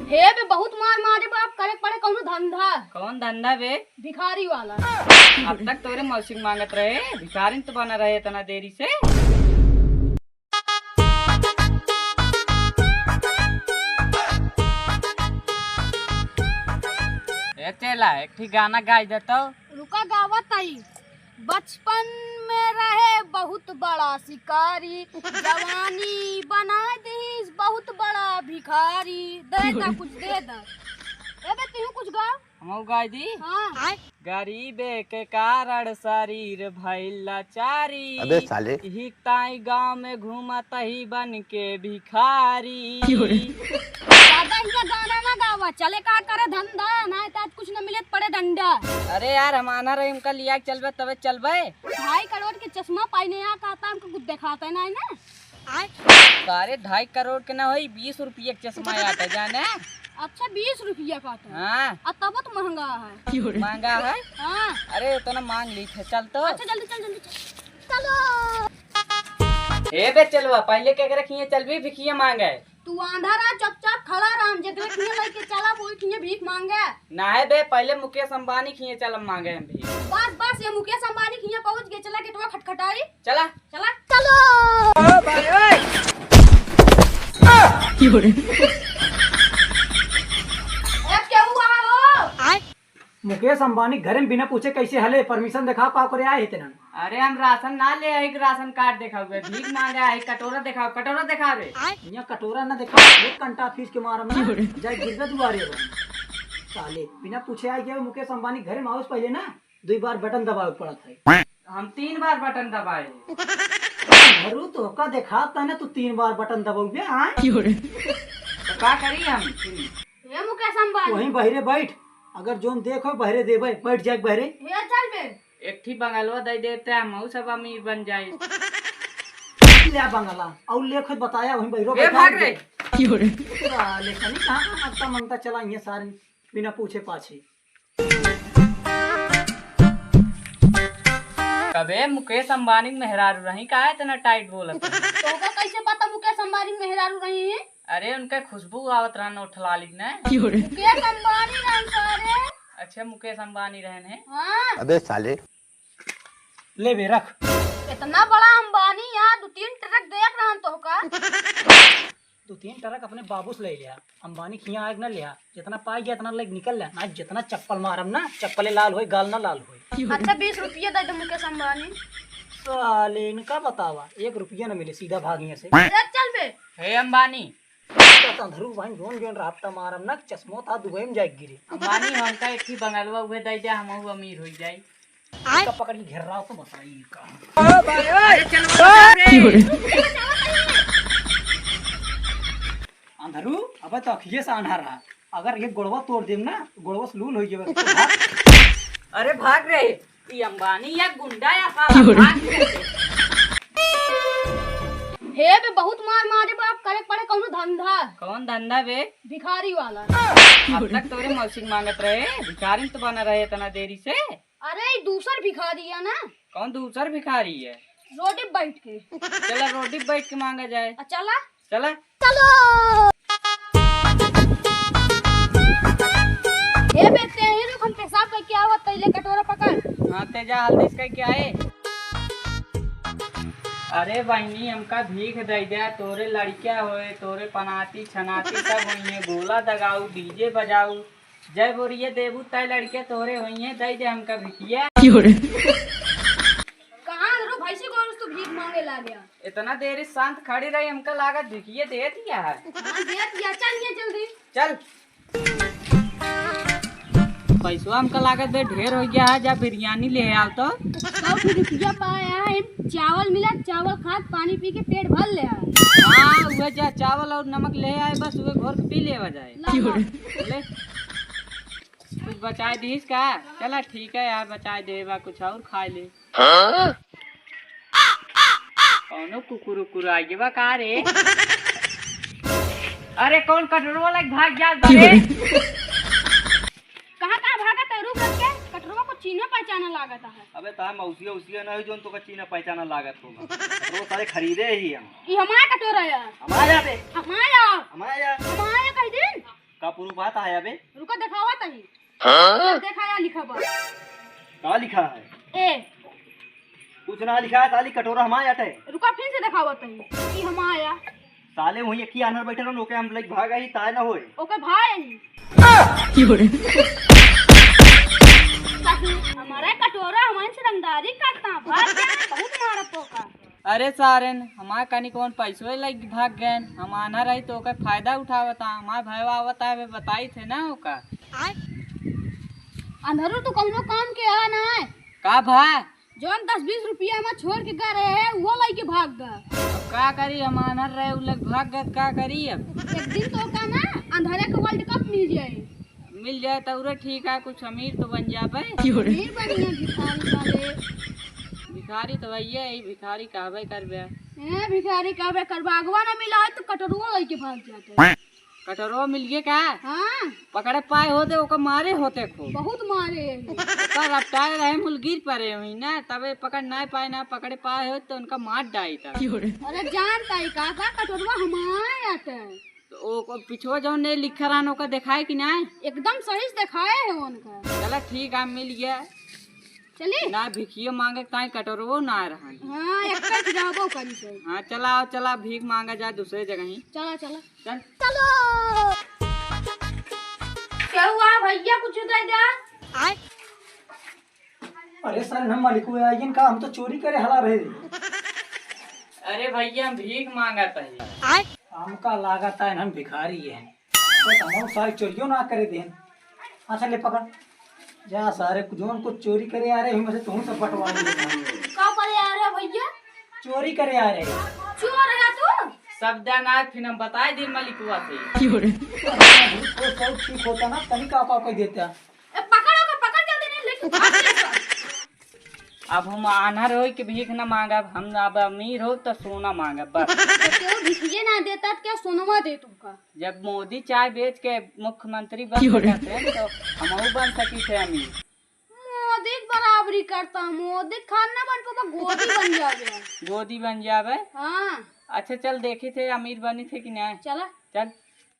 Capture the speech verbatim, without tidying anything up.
हे बे, बहुत मार मारे बाप, करे पड़े कौनो धंधा। कौन धंधा बे? भिखारी वाला। अब तक तोरे मौसी के मांगत रहे, भिखारी तो बना रहे इतना देरी से। ए चेला, एक ठी गाना गाई दे तो। रुका, गावत आई। बचपन में रहे बहुत बड़ा शिकारी, जवानी बना दीस बहुत बड़ा भिखारी। दे दा, कुछ दे दा। ए बे, तू कुछ गा। हमहू गाई दी। हाँ। गरीबे के कारण शरीर भइल लाचारी। अबे साले। हिकताई गाँव में घूमत ही बन के भिखारी। क्यों रे? ज्यादा हियाँ गाना ना गावा, चले का करे धंधा, ना तो आज कुछ न मिले त पड़े डंडा। अरे यार, हम आना रही, हमका लिया के चलबे तबे चलबे। ढाई करोड़ के चश्मा पाइने आ कहता, हमको कुछ दिखाता है ना, है ना? अरे ढाई करोड़ के ना होई, बीस रुपये के चश्मा आता जाने। अच्छा, बीस रुपया का तो। हाँ। आ तब तो महंगा है। महंगा है? हाँ। अरे उतना मांग ली थे, चल तो। अच्छा, जल्दी चल, जल्दी चल। चलो। ए बे चलवा, पहले के करे खिए चलबी भिखिया मांगे? तू आंधा रहा, चुपचाप खड़ा रहा, हम जेकरे खिए लेके चला, वही खिए भीख मांगे। ना है बे, पहले मुकेश अंबानी खिए चल मांगे हम भीख। बस बस, ये मुकेश अंबानी खिए पहुंच गए, चला गेटवा खटखटाई। चला। चला। चलो। ओ भाई, ओए। ए, क्या हुआ हो? मुकेश अंबानी घर में बिना पूछे कैसे हले? Permission देखा पाओ करे आए इतना। अरे हम राशन ना ले आए, राशन कार्ड देखा हुए, भीख मांगा है, कटोरा देखा, कटोरा देखा रे। यहाँ कटोरा ना देखा, एक कंटा फीस के मारम ना, जाए गिरबे दुआरे हो। साले, बिना पूछे आए गए मुकेश अंबानी घर में आओ पहले ना, दुई बार बटन दबावे पड़त है। हम तीन बार बटन दबाए। हरू तो का देखात है ना, तू तीन बार बटन दबावे, हाँ? तो का करी हम? ए मुकेश अंबानी। वहीं बहरे बैठ, अगर जोन देखो बहरे देबे, बैठ जाए बहरे। हे चल बे। एक ठी बंगलवा दे देते, हम सब अमीर बन जाए। ले बंगला, और ले खुद बताया वहीं बहरो ए, बैठा भाग दे। रे। साले, कहीं कहाँ का मांगता मांगता चला, ये सारे बिना पूछे पाछे। कबे मुकेश अंबानी के मेहरारू रही, काहे इतना टाइट बोलत है? तोहका कैसे पता मुकेश अंबानी के मेहरारू रही है? अरे उनका खुशबू आवत रहा नोट लाली ने। मुकेश अंबानी रहन सारे। अच्छा मुकेश अंबानी रहन है? हाँ। अबे साले। ले बे रख। इतना बड़ा अंबानी यहाँ दो तीन ट्रक देख रहन तोहका। दो तीन ट्रक अपने बाबू से ले लिया, अंबानी खिया आग ना लिया, जितना पाई गया इतना लेके निकल लिया, ना जितना चप्पल मारम ना, चप्पले लाल होई, गाल ना लाल होई। अच्छा बीस रुपया दे दे मुकेश अंबानी। साले इनका बतावा, एक रुपया ना मिले, सीधा भागिया से। ए, चल बे। हे अंबानी। तो अंधरू भाई जोन जोन रास्ता मारम ना, चश्मो था दुबई में जाए गिरे। अंबानी हमका एक ही बंगलवा उहे दे दे, हम अमीर हो जाई। इसका पकड़ के घेर रहा हो तो बताइए का। अरे चल बता रे। अंधरू, अबे तो अखिए से आन्हा रहा। अगर ये गोड़वा तोड़ देम ना, गोड़वा से लूल हो जावे। अरे भाग रे, ई अंबानी या गुंडा या साला, भाग रे। हे बे, बहुत मार मारे बाप, करे पड़े कौनो धंधा। कौन धंधा बे? भिखारी वाला। अब तक तोरे मौसी के मांगत रहे, भिखारी तो बना रहे इतना देरी से। अरे, ई दूसर भिखारी है ना। कौन दूसर भिखारी है? रोड पे बैठ के। चला, रोड पे बैठ के मांगा जाए। आ, चला। चला। चलो। ए बे, तेही रुक, हम पेशाब करके आवत, पहले कटोरा पकड़। हाँ, ते जा, हल्दी से करके आए। अरे बहिनी, हमका भीख दे दे, तोरे लड़किया होए, तोरे पनाती छनाती सब होइए, गोला दगाऊ, डीजे बजाऊ, जय बोरिये देबू तय लड़के तोरे होइए, दे दे हमका भिखिया। कहाँ रो भैंसी को तू भीख मांगे ला गया? इतना देर शांत खड़ी रही, हमका लागत भिखिए दे दिया है। हाँ, दे दिया, चल ये जल्दी। चल। पैसवा हमका लागत बे ढेर हो गया है, जा बिरयानी ले आओ तो। सौ रुपया पाया है, चावल मिला, चावल खा के पानी पी के पेट भर ले आए। हाँ, वह जा चावल और नमक ले आए, बस वह घोर के पी लेवा जाए। ला, ला। ले। कुछ बचाए दीस का? चला ठीक है यार, बचाए देबा, कुछ और खा ले। हाँ? कौनो कुकुर उकुर आ गया बा का रे? अरे कौन कटोरवा लग भाग जात बा रे? कहाँ कहाँ भागा तै? रुक, रुक के, कटोरवा को चीन्हा पहचाना लागत है। अबे ता मौसिया उसिया ना हो जोन तोका चीन्हा पहचाना लागत होगा। कटोरवा सारे खरीदे ही हम। ई हमारा कटोरा है। हमारा बे। हमारा। हमारा। हमारा कह दिन। का बात आया बे। रुका, देखावा तही। हाँ? देखा, या लिखा बा। का लिखा है? ए। कुछ ना लिखा है, साली कटोरा हमार आटे। रुका, फिर से देखावा तही। ई हमार आया। साले वहीं एक ही आन्हर बैठे रहो, ओके हम लइके भाग आई, ताय ना होए। ओके भाई। हमारा कटोरा हमारे से रंगदारी करता, भाग जा, बहुत मारत होगा। अरे सारेन, हमार कनी कौन पैसो लग भाग गएन। हम आन्हर रही तो ओकर फायदा उठावता। हमार भयवा आवता है, बताई थे ना ओका। आय? अंधरू तो कौनो काम के आ ना है। का भा? जौन दस बीस रुपया में छोड़ के गा रहे हैं, वो लइके भाग गा। अब का करी, हम आन्हर रहे, उ लग भाग गए, का करी अब? एक दिन तो का ना, अंधरे के World Cup मिल जाए। मिल जाए तो उरे ठीक है, कुछ अमीर तो बन जाबे। अमीर बनिया भिखारी साले। भिखारी तो भैया ही, भिखारी कहबे करबे। ए, भिखारी कहबे करबे, अगवा ना मिला है तो कटोरुआ लइके भाग जाते। कटोरुआ मिल गए का? हाँ। पकड़े पाए होते, ओका मारे होते खूब। बहुत मारे हैं। ओका रपटाए रहे, मुल गिर पड़े हुई ना, तबे पकड़ ना पाए ना, पकड़े पाए होते तो उनका मार डाई था। अरे जानता ही का, का कटोरुआ हमारे आते हैं। तो ओ, ओ पिछवा जौन ने लिखा रहन, ओका देखाए कि नाय? एकदम सही से देखाए है उनका। चला ठीक है, मिल गया। चली? ना भिखियो मांगे ताई कटोरवो ना रहन। हाँ, एक पैक जाबो करी से। हाँ, चला आओ, चला भीख मांगा जा दूसरे जगह ही। चला, चला। चल। चलो। क्या हुआ भैया, कुछ दे दे। अरे सर, हम मलिक हुए आइगन का, हम तो चोरी करे हला रहे। अरे भैया, हम भीख मांगत हई। हमका लागत है हम भिखारी हैं। बस हम सारे चोरियो ना करे देन। अच्छा ले पकड़। जा सारे, जौन कुछ चोरी करे आ रहे, हम से तुम सब बंटवा ले। का करे आ रहे भैया? चोरी करे आ रहे। चोर है तू? सब दिन आज फिर हम बताए दिन मलिकवा से। तो सब ठीक होता ना, तनी का, का कह देता। ए, पकड़ ओके, पकड़ जल्दी, नहीं लेके भाग ले सब। अब हम आन्हर होई के भीख न मांगब, हम अब अमीर हो तो सोना मांगब बस। तो क्यों भिखिए ना देता, तो क्या सोनवा दे तुमका? जब मोदी चाय बेच के मुख्यमंत्री बन सकते हैं तो हमहू बन सकी थे अमीर। मोदी के बराबरी करता, मोदी खान ना बन पाबा, गोदी बन जाबे। गोदी बन जाबे? हाँ। अच्छा चल देखी थे अमीर बनी थे कि नहीं। चला। चल।